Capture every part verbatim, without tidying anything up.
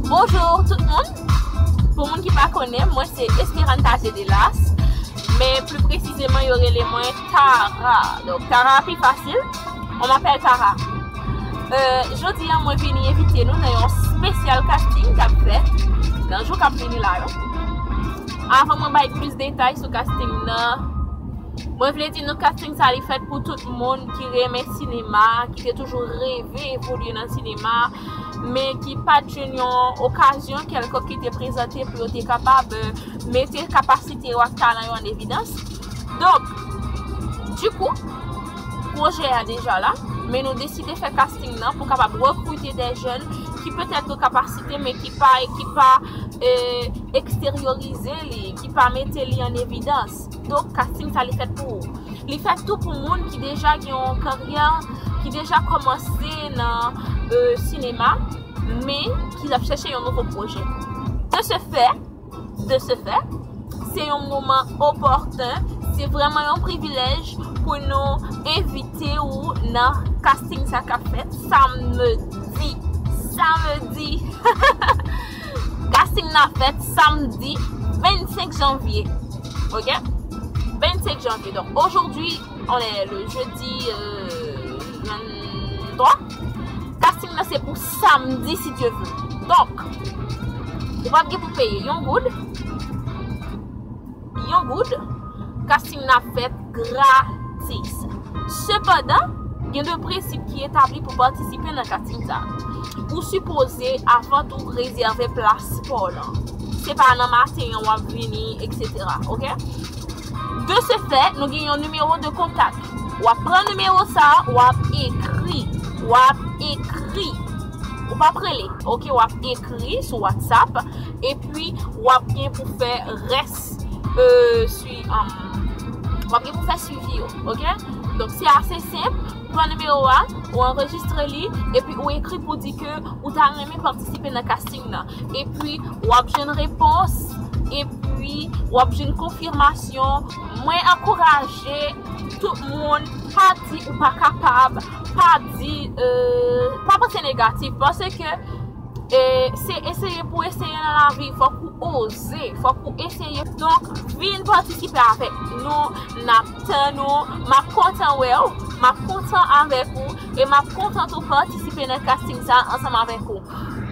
Bonjou tout moun. Pou moun ki pa konnen, mwen se Esperanta Gedelas, men pli presizeman yo rele mwen Tara. Donk Tara pi fasil. On m'appelle Tara. Euh, jodi a mwen vini envite nou nan yon spesyal casting k ap fèt nan jou k ap vini la yo. Avan mwen bay plis detay sou casting nan, mwen vle di nou casting sa li fèt pou tout moun ki renmen sinema, ki te toujou reve evolye nan sinema, men ki pa t jwenn yon okazyon kèlkonk ki te prezante pou yo te kapab, euh, mete kapasite yo ak talan yo an evidans. Donk, dikou, pwojè a deja la, men nou deside fè casting nan pou kapab rekrite de jèn ki petèt gen kapasite, men ki pa, ki pa, euh, eksteryorize li, ki pa mete li an evidans. Donk, casting sa li fèt pou ou. Li fèt tou pou moun ki deja gen yon karyè, ki deja kòmanse nan, euh, sinema, men ki ap chèche yon nouvo pwojè. De ce fait, de ce fait, se yon moman opòten, se vrèman yon privilèj pou nou envite ou nan casting sa k ap fèt samdi. Samdi! Casting nan fèt samdi vennsenk janvye. Ok? Vennsenk janvye. Donk, aujourd'hui, on est le jeudi, euh, vingt-trois. Casting nan se pou samdi, si Dieu veut. Donk, ou p ap gen pou peye yon goud. Yon goud. Casting nan fèt gratis. Sepandan, gen de prensip ki etabli pou patisipe nan casting sa. Ou sipoze, avan tou, rezève plas pa w lan. Se pa nan maten an w ap vini, et cetera. Ok? De ce fait, nou gen yon nimewo de kontak. W ap pran nimewo sa, w ap ekri. W ap ekri. Ou p ap rele. Ok, w ap ekri sou WhatsApp. Epi, w ap gen pou fè rès, euh, sui, um, w ap gen pou fè swivi yo. Ok? Donk, se ase senp. Pran nimewo a, ou anrejistre li, epi ou ekri pou di ke ou ta renmen patisipe nan casting nan. Epi, w ap jwenn repons, epi, w ap jwenn konfimasyon. Mwen ankouraje tout moun, pa di ou pa kapab, pa di, euh, pa panse negatif, paske, euh, se eseye pou eseye nan lavi, fòk ou oze, fòk ou eseye. Donk, vin patisipe avèk nou, n ap tann ou, m ap kontan wè w, m ap kontan avèk ou, e m ap kontan tou patisipe nan casting sa ansanm avèk ou.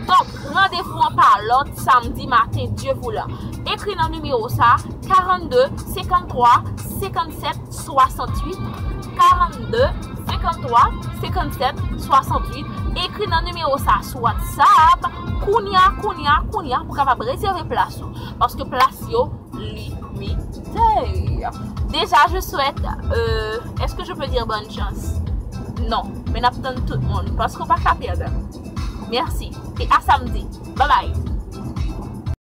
Donk, randevou an pa lòt, samdi maten, Dye voulan. Ekri nan nimewo sa, quarante-deux cinquante-trois cinquante-sept soixante-huit, quarante-deux cinquante-trois cinquante-sept soixante-huit. Ekri nan nimewo sa sou WhatsApp, kounya, kounya, kounya, pou kapab rezève plas ou. Paske plas yo limite. Déjà, je souhaite, euh, est-ce que je peux dire bonne chance? Non, men n ap tann tout moun, paske w pa ka pèdi. Mèsi, e a samdi. Bye bye.